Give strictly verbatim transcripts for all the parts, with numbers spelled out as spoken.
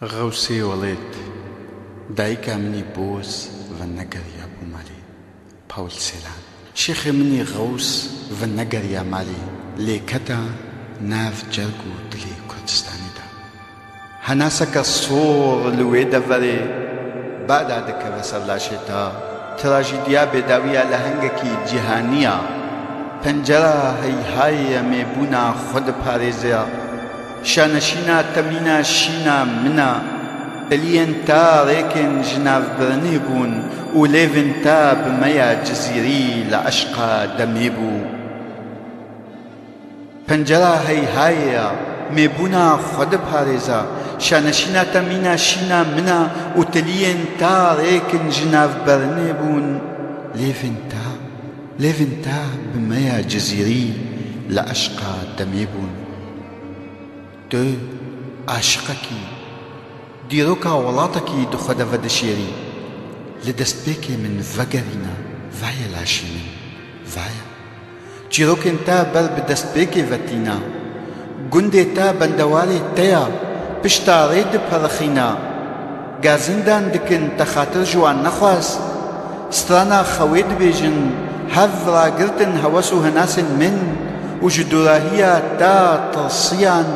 Xewsê Welêt, dayika min î boz venegeriya bû malê. Pawl Sêlan. Şêxê min î Xews venegeriya malê, lê keta nav cerg û dilê Kurdistanê de. Henaseke sor li wê deverê bada dikeve ser laşê ta. Trajîdiya bêdawiya lehengekî cîhanî ya. Pencera heyhayê ya mêbûna xwe diparêze ya. Şaneşîna te mîna şîna min a. Tiliyên te rêkên ji navbirinê bûn û lêvên te bi me ya Cizîrî li eşqa demê bû. Pencera heyhayê ya, mêbûna xwe diparêza. Şaneşîna te mîna şîna min a û tiliyên te rêkin ji navbirinê bûn. Lêvên te, lêvên te bi me ya Cizîrî li eşqa demê bûn. Tu aşiqekî, dîroka welatekî di xwe de vedişêrî. Li destpêkê min vegerîne, vaye laşê min, vaye. Çîrokên te ber bi destpêkê ve tîna. Gundê te bendewarê te ya, pişta rê diperixîna. Gazindan dikin te xatir ji wan nexwest. Strana xewê dibêjin, hev ragirtin hewes û henasên min û ji dûrahiya te tirsiyan,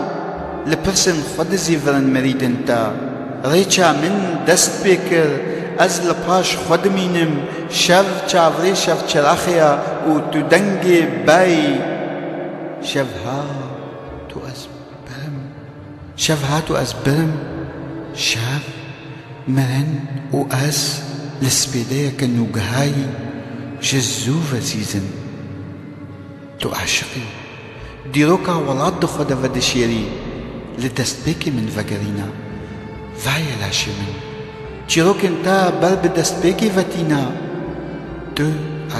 li pirsên xwe dizîvirin mirîdên te. Rêça min dest pê kir, ez li paş xwe dimînim, şev çavrê şevçiraxê ya û tu dengê bay. Şev hat û ez birim. Şev hat û ez birim. Şev, mirin û ez li spêdeyeke nûgehayî ji zû ve zîzim. Tu aşiq î. Dîroka welat di xwe de vedişêrî, li destpêkê min vegerîne. Vaye laşê min. Çîrokên te ber bi destpêkê ve tîne. Tu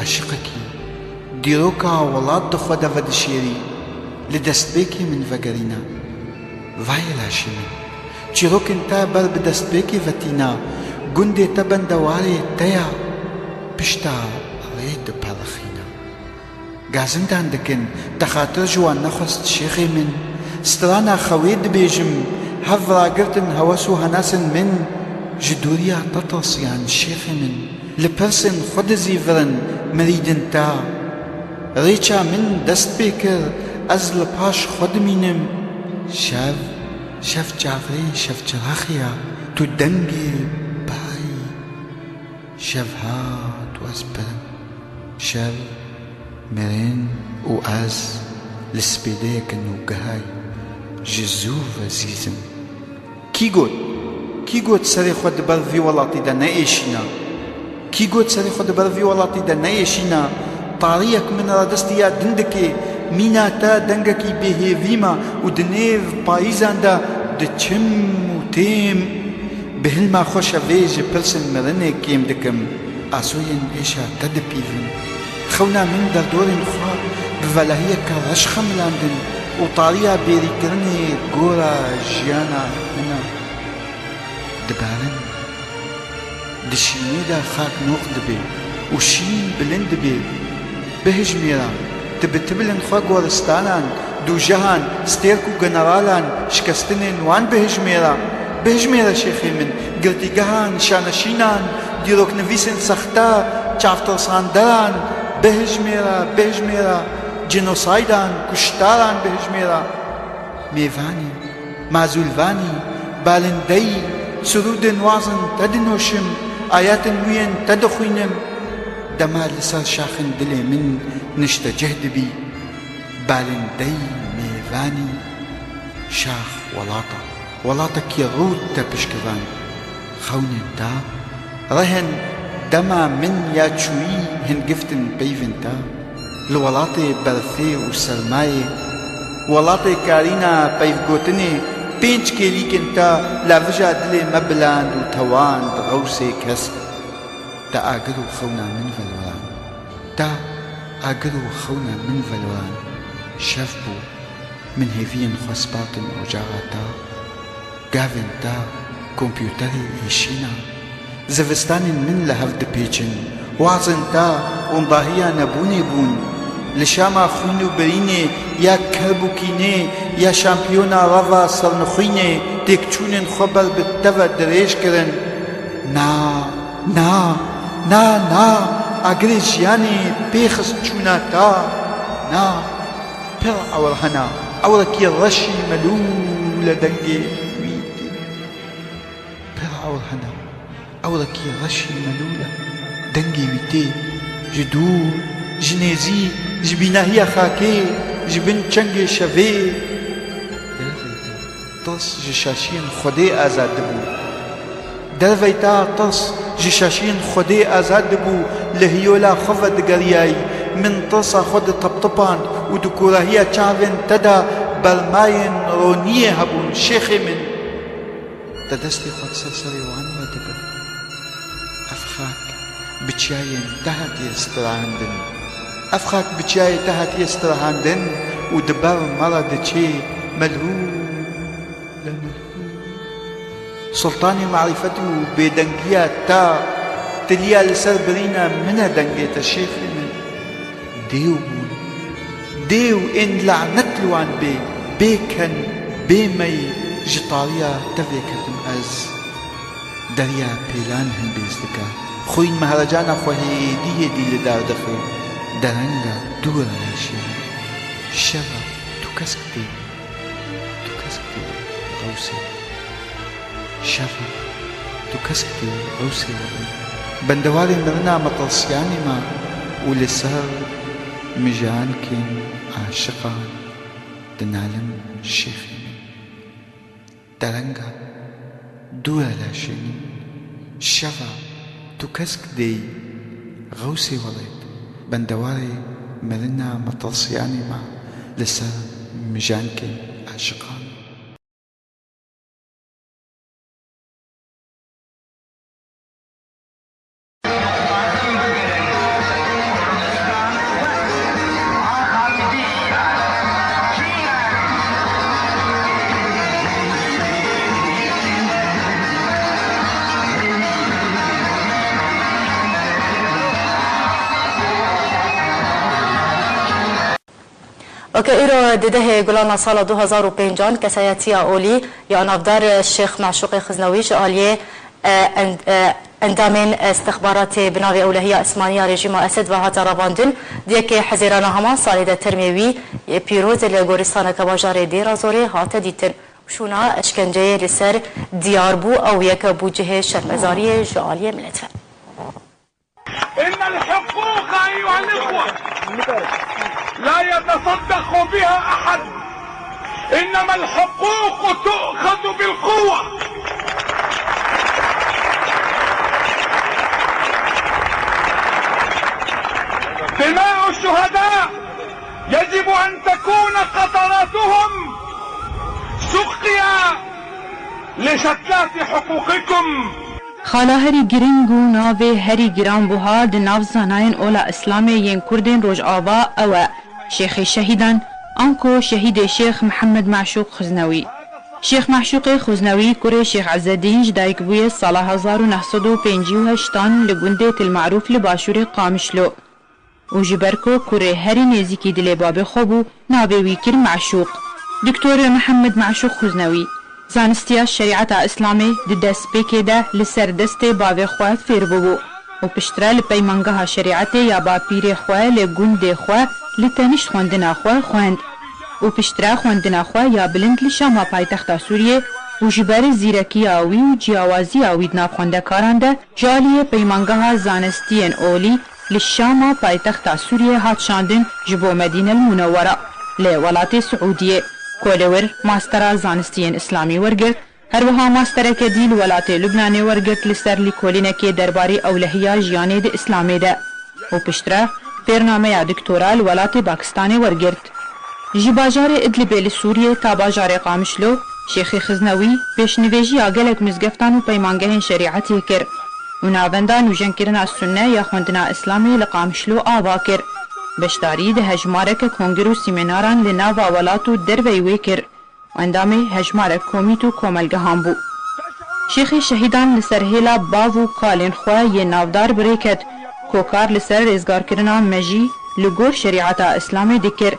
aşiqekî. Dîroka welat di xwe de vedişêrî, li destpêkê min vegerîne. Vaye laşê min. Çîrokên te ber bi destpêkê ve tîne. Gundê te bendewarê te ya. Pişta rê diperixîne. Gazindan dikin, te xatir ji wan nexwest şêxê min. Strana xewê dibêjim, hev ragirtin hewes û henasên min. Ji dûriya te tirsiyan şêxê min. Li pirsên xwe dizîvirin mirîdên te. Rêça min dest pê kir, ez li paş xwe dimînim. Şev, şev çavrê şevçiraxê ya, tu dengê bay. Şev hat û ez birim. Şev, mirin û ez li spêdeyeke nûgehayî ji zû ve zîzim. Kî got? Kî got serê xwe di ber vî welatî de neêşîna? Kî got serê xwe di ber vî welatî de neêşîna? Tariyek min radestî ya din dike, mîna te dengekî bêhêvî ma û di nêv payîzan de diçim û têm. Bi hilma xwe şevê ji pirsên mirinê kêm dikim. Asoyên êşa te dipîvin. Xewna min derdorên xwe bi velahiyeke reş xemilandin û tariya bêrîkirinê gora jiyana min e. Dibarin. Di şînê de xak noq dibe û şîn bilind dibe. Bihijmêra, tu bi tibilên xwe goristanan, dûjehan, stêrk û generalan, şikestinên wan bihijmêra. Bihijmêre şêxê min, girtîgehan, şaneşînan, dîroknivîsên sexte, çavtirsanderan, bihijmêre, bihijmêre, cinosaydan, kuştaran bihijmêre. Mêvanî, mazûlvanî, balindeyî, sirûdên wazin te dinoşim, ayetên wî yên te dixwînim. Dema li ser şaxên dilê min niştecih dibî, balindeyî mêvanî, şax welata, welatekî rût te pişkivand. Xewnên te, rehên dema min ya çûyî hingiftin peyvên te. Li welatê berfê û sermayê, welatê karîna peyvgotinê, pênc kêlîkên te lavija dilê me biland û tewand Xewsê kesk. Te agir û xewna min veloran. Te agir û xewna min veloran. Şev bû. Min hêviyên xwe spartin ocaxa te. Gavên te, kompûterê êşîna. Zivistanên min li hev dipêçin. Wazên te, windahiya nebûnê bûn. Li şama xwîn û birînê, ya kerb û kînê, ya şampiyona rava sernixwînê, Têkçûnên xwe ber bi te ve dirêj kirin. Na, na, na, na, agirê jiyanê pê xist çûna ta. Na, pir ewr hena, ewrekî reşî melûl e dengê wî tê. Pir ewr hena, ewrekî reşî melûl e dengê wî tê. Ji dûr, ji nêzîk, ji bînahiya xakê, ji bin çengê şevê. Derveyta tirs ji şaşiyên Xwedê azad dibû. Derveyta tirs ji şaşiyên Xwedê azad dibû, li hiyola xwe vedigeriyayî. Min tirsa xwe diteptipand û di kûrahiya çavên te de bermayên roniyê hebûn, şêxê min. Te destê xwe li ser serê wan ve dibir. Ev xak bi çiyayên te hatiye stirahandin. Ev xak bi çiyayê te hatiye stirahandin û di ber me re diçê, melhûl e, melhûl. Sultanê marîfet û bêdengiya te tiliya li ser birîna min e dengê te, şêxê min. Dêw bûn. Dêw ên lanet li wan bê, bê ken, bê mey, ji tariya te vêketim ez. Derya pêlan hindêz dike. Xwîn mehrecana xwe hêdî hêdî li dar dixe. Derenga dûr e şêxê min. Şeva tu kesk tê. Tu kesk tê, Rewsê. Şeva, tu kesk tê, Rewsê welê. Bendewarê mirina metirsiyanê me û li ser mijankên aşiqan dinalim, şêxê min. Derenga dûr e laşê min. Şeva, tu kesk dêyî, Rewsê welêt. Bendewarê mirina metirsiyanê me li ser mijankên aşiqan. Weke îro di dehê Gulana sala du hezar û pêncan kesayetiya olî ya navdar Şêx Meşûqê Xiznewî ji aliyê, e, en-, e, endamên istixbaratê bi navê Ewlehiya Ismaniya rejîma Esed ve hate revandin, di yekê Hezêrana heman salê de termê wî yê pîroz li goristaneke bajarê Dêra Zorê hate dîtin. Şûna eşkenceyê li ser diyar bû, ew yek bû cihê şermezariyê ji aliyê milet ve. إن الحقوق أيها الإخوة لا يتصدق بها أحد، إنما الحقوق تؤخذ بالقوة. دماء الشهداء يجب أن تكون قطراتهم سقيا لشتلات حقوقكم. Xala herî giring û navê herî giranbuha di nav zanayên ola Îslamê yên Kurdên Rojava ew e, Şêxê Şehîdan, anko Şehîdê Şêx Mihemed Meşûq Xiznewî. Şêx Meşûqê Xiznewî kurê Şêx Ezedîn ji dayik bûye sala hezar û neh sed û pêncî û heştan li gundê Til Marûf li başûrê Qamişlo. Û ji ber ku kurê herî nêzîkî dilê babê xwe bû, navê wî kir Meşûq. Doktor Mihemed Meşûq Xuznewî, zanistiya şerîeta Îslamê di destpêkê de li ser destê bavê xwe fêr bûbû û piştre li peymangeha şerîetê ya bapîrê xwe li gundê xwe li tenişt xwendina xwe xwend û piştre xwendina xwe ya bilind li Şama paytexta Sûriyê û ji ber zîrekiya wî û ciyawaziya wî di nav xwendekaran de ji aliyê Peymangeha Zanistiyên Olî li Şama paytexta Sûriyê hat şandin ji bo Medînel Munewwera li welatê Siûdiyê, ku li wir mastera zanistiyên Îslamî wergirt, her wiha mastereke dî li welatê Lubnanê wergirt li ser lîkolînekê derbarî ewlehiya jiyanê di Îslamê de û piştre fêrnameya doktora li welatê Pakistanê wergirt. Ji bajarê Idlibê li Sûriyê ta bajarê Qamişlo, Şêxê Xiznewî pêşnivêjiya gelek mizgeftan û peymangehên şerîetê kir û navenda nûjenkirina Sunne ya xwendina Îslamê li Qamişlo ava kir. Beşdarî di hejmareke konger û sîmînaran li nava welat û derveyî wê kir. Endamê hejmarek komît û komelgehan bû. Şêxê Şehîdan li ser hêla bav û kalên xwe yê navdar bi rê ket ku kar li ser rêzgarkirina mejî li gor şerîeta Îslamê dikir.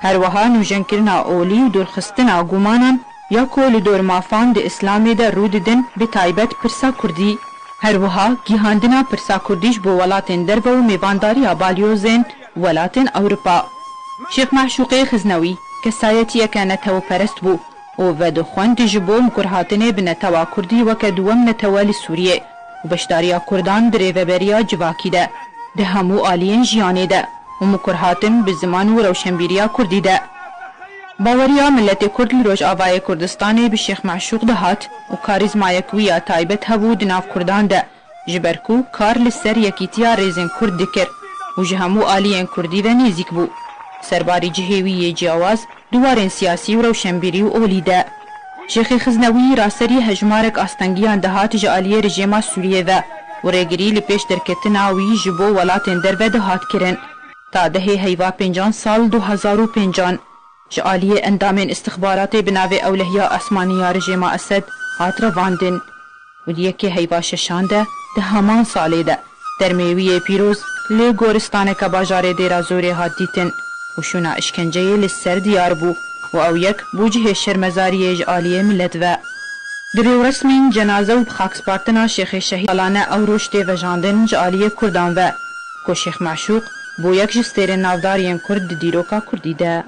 Her wiha nûjenkirina olî û dûrxistina gumanan ya ku li dor mafan di Îslamê de rû didin, bi taybet pirsa Kurdî. Her wiha gihandina pirsa Kurdî ji bo welatên derve û mêvandariya balyozên welatên Ewropa. Şêx Meşûqê Xiznewî kesayetiyeke neteweperest bû û vedixwend ji bo mikurhatinê bi netewa Kurdî weke duwem netewe li Sûriyê û beşdariya Kurdan di rêveberiya civakî de, di hemû aliyên jiyanê de û mikurhatin bi ziman û rewşenbîriya Kurdî de. Baweriya miletê Kurd li Rojavayê Kurdistanê bi Şêx Meşûq dihat û karîzmayek wî ya taybet hebû di nav Kurdan de, ji ber ku kar li ser yekîtiya rêzên Kurd dikir û ji hemû aliyên Kurdî ve nêzîk bû. Serbarî cihê wî yê ciyawaz di warên siyasî û rewşenbîrî û olî de. Şêxê Xiznewî raserî hejmarek astengiyan dihat ji aliyê rejêma Sûriyê ve û rêgirî li pêş derketina wî ji bo welatên derve dihat kirin. Ta dehê heyva pêncan sal du hezar û pêncan ji aliyê endamên îstixbaratê bi navê Ewlehiya Asmanî ya rejêma Esed hat revandin û di yekê heyva şeşan de di heman salê de termê wî yê pîroz lê goristaneke bajarê Dêra Zorê hat dîtin û şûna îşkenceyê li ser diyar bû û ew yek bû cihê şermezariyê ji aliyê milet ve. Di rêwresmên cenaze û bixakspartina Şêxê Şehîd salane ew roj tê vejandin ji aliyê Kurdan ve ku Şêx Meşûq bû yek ji stêrên navdar yên Kurd di dîroka Kurdî de.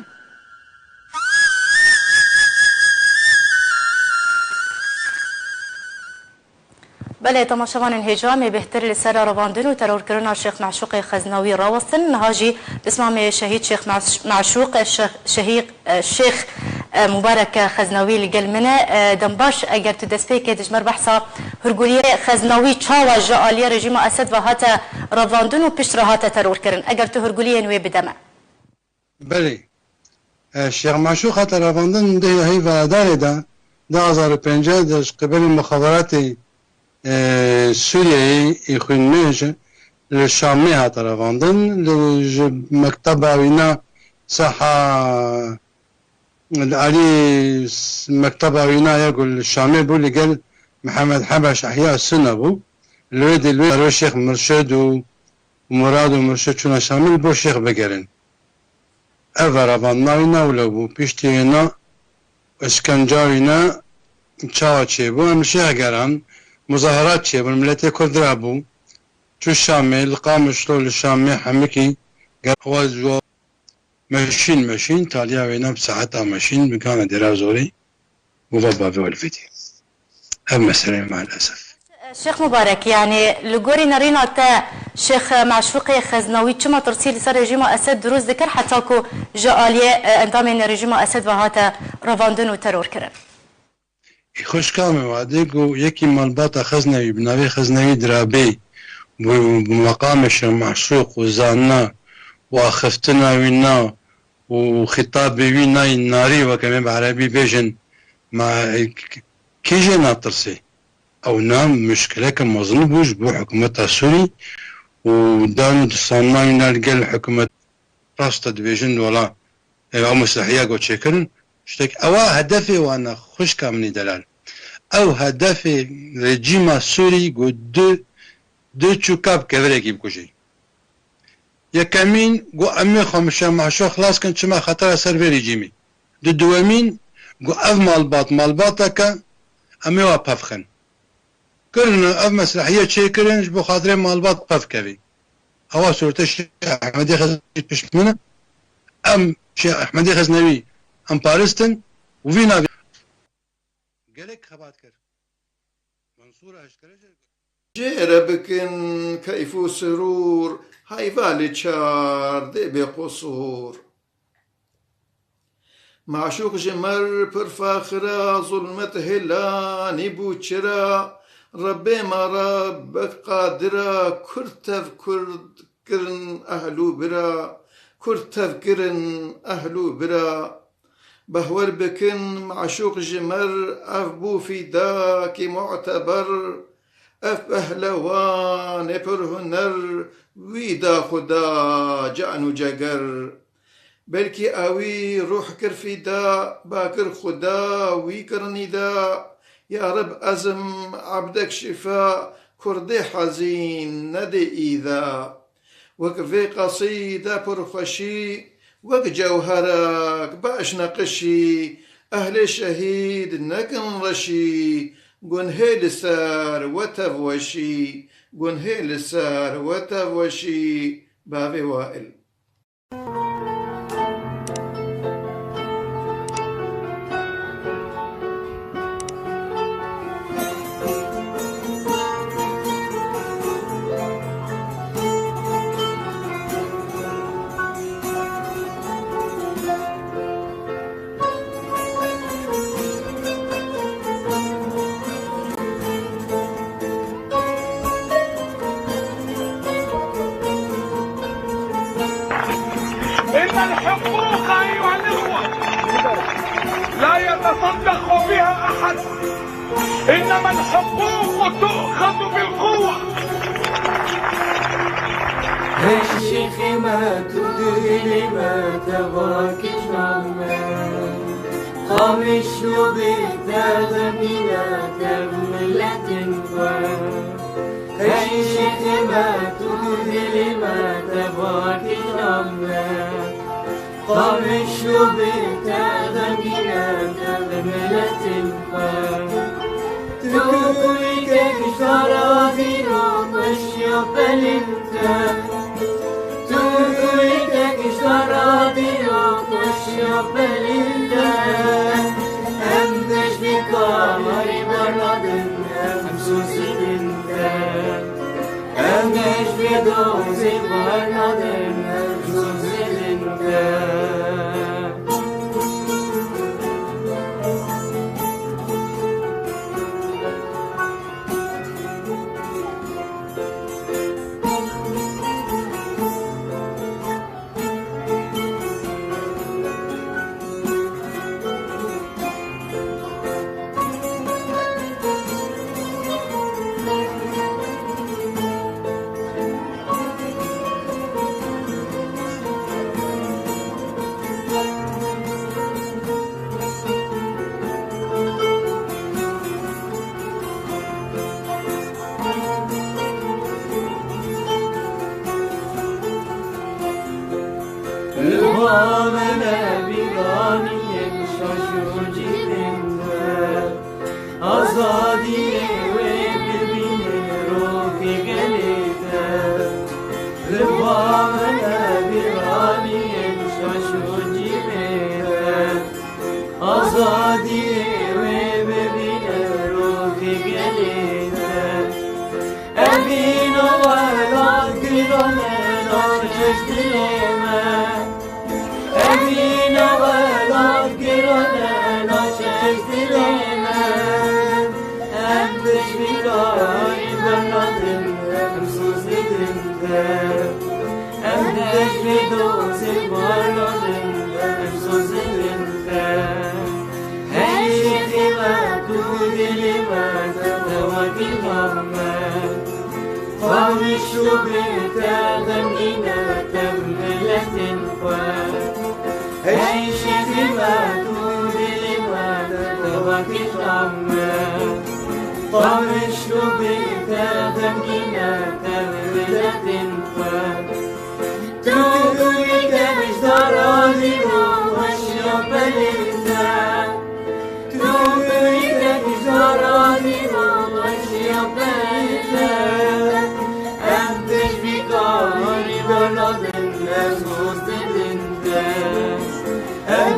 Belê, temaşevanên hêja, em ê bêhtir li ser revandin û terorkirina Şêx Meşûqê Xeznawî rawestin. Niha jî destma me şehîd Şêx Meş-, Meşûq, Şe-, şehîd, e, Şêx, e, Mubarek Xeznawî li gel min e. E, dem baş, eger tu destpêkê dijmer behsa hurguliyê Xeznawî çawa ji aliyê rejîma Esed ve hate revandin û pişt re hate terorkirin. Eger tu hurguliyên wê bide me. Belê. E, Şêx Meşûq hate revandin dehê heyva Adarê de, du hezar û pêncî de ji qibelê muxaberatê, e, Sûriyeyê ê xwînmêj li Şamê hate revandin. Li, ji mekteba wîna saha, li alî s-, mekteba wîna ya ku li Şamê bû, li gel Mihemed Hebeş Ehya Sunne bû. Li wê dê, li wê Şêx Mirşid û Murad û Mirşid çûne Şamê li bo Şêx bigerin. Ev revandina wî ne wilo bû. Piştî wêna îşkenca wî ne çawa çêbû? Em li Şêx geran, muzaherat çêbûn, miletê Kurd rabû. Çû Şamê, li Qamişlo, li Şamê hemikî ger-, wa ji wa meşîn, meşîn, taliya wêna bi saeta meşîn, bi gana Dêra Zorê û va bavê we li vê dî. Ev mesele maalesef. Şêx Mubarek, yanî li gorî nerîna te Şêx Meşûqê Xeznawî çima tirsî li ser rejîma Esed dirûst dikir heta ku ji aliyê, e, endamên rejîma Esed ve hate revandin û teror kirin? Ê xwişka min, wadê ku yekî malbata Xeznewî bi navê Xeznewî Dirabê bû, bi meqamê Şêx Meşûq û zanna û axiftina wî na û xîtabê wî nayî narî, weke em ê bi erebî bêjin, ma, e, k-, kê jê natirsê? Ew na muşkileke mezin bû ji bo hikûmeta Sûrî û dan û distana wî na li gel hikûmet rast e dibêjin wela, e, ew meslehiya ku çêkirin, tiştek ewa hedefê wan e, xwişka min î delal. Ew hedefê rejîma Sûrî ku du, du çûka bi kevirekî bikujê. Yekemîn, got, "Em ê xwe mişe meşo xilas kin, çima xetera ser vê rejîmê." Di duwemîn, got, "Ev malbat, malbateke, em ê wa pevxin." Kirin ev meslehiye çêkirin, ji bo xatirê malbat pevkevî. Ewa sûrete Şêx Ehmedê Xeznewî pişt min e. Em Şêx Ehmedê Xeznewî em paristin û vî navî gelek xebat kir. Mensûr eşkere jê Jê re bikin keyf û sirûr, heyva li çar dê bê qusûr. Maşûq ji mer pir faxira, zulmet hêlanî bû çira. Rebbê me Rebbek qadira, Kurd tev Kurd kirin ehlû bira, Kurd tev kirin ehlû bira. Behwer bikin maşûq ji mer, ev bû fîdakî muteber. Ev pehlewanê pir huner, wî da Xuda can û ceger. Belkî ewî ruh kir fîda, ba kir Xuda wî kirinî da. Ya Reb ez im ebdek şîfa, Kurdê hezîn nedê îda. Wek vê qesîde pir xweşî, wek cewherek baş neqişî, Ehlê şehîd nekin reşî, gunhê li ser we tev weşî, gunhê li ser we tev weşî, bavê Wail. إن الحقوق أيها الإخوة لا يتصدق بها أحد، إنما الحقوق تؤخذ بالقوة. Hey şêxê me, tu dilê me, teva kîjan me. Qamişlo bê te xemgîn e, tev miletên xwe. Hey şêxê me, tu dilê me, teva kîjan me. Qamişlo bê te xemgîn e, tev miletên xwe. Tu yekek ji dara dîro weşiya pelên te. Tu yekek ji dara dîro weşiya pelên te. Em dest vê karê bernadin, em soz didin te. Em dest vê dozê bernadin, em soz didin te. Li ba me nebîraniyên şaş û cînên te. Azadiyê wê bibîne rokê gelê te. Li ba me nebîraniyên şaş û cînên te. Azadiyê wê bibîne rokê gelê te. Evîna welat giran e, naçe ji dilê me. Evîna welat giran e, naçe ji dilê me. Em dijminayî bernadin, em soz didin te. Em dest vê dozê bernadin, em soz didin te. Hey şêxê me, tu dilê me, te wekî me. Qamişlo bê te xemgîn e, tev miletên xwe. Hey şêxê me, tu dilê me, te wekî me. Qamişlo bê te xemgîn e, tev miletên xwe. Tu yekek ji dara dîro weşiya pelên te. Tu yekek ji dara dîro weşiya pelên te. Em dijminayî bernadin, em soz didin te. Em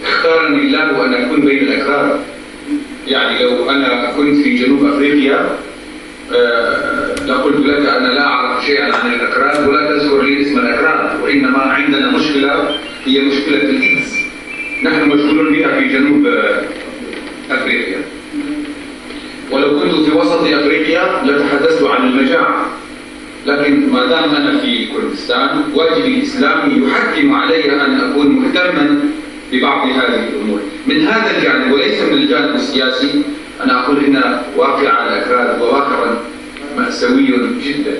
اختارني الله أن أكون بين الأكراد. يعني، لو أنا كنت في جنوب أفريقيا، آه، لقلت لك أنا لا أعرف شيئا عن الأكراد، ولا تذكر لي اسم الأكراد، وإنما عندنا مشكلة هي مشكلة الإيدز، نحن مشغولون بها في جنوب، آه، أفريقيا. ولو كنت في وسط أفريقيا لتحدثت عن المجاعة، لكن ما دام أنا في كردستان، واجبي الإسلامي يحتم علي أن أكون مهتما ببعض هذه الأمور. من هذا الجانب وليس من الجانب السياسي، أنا أقول إن واقع الأكراد هو واقع مأساوي جدا.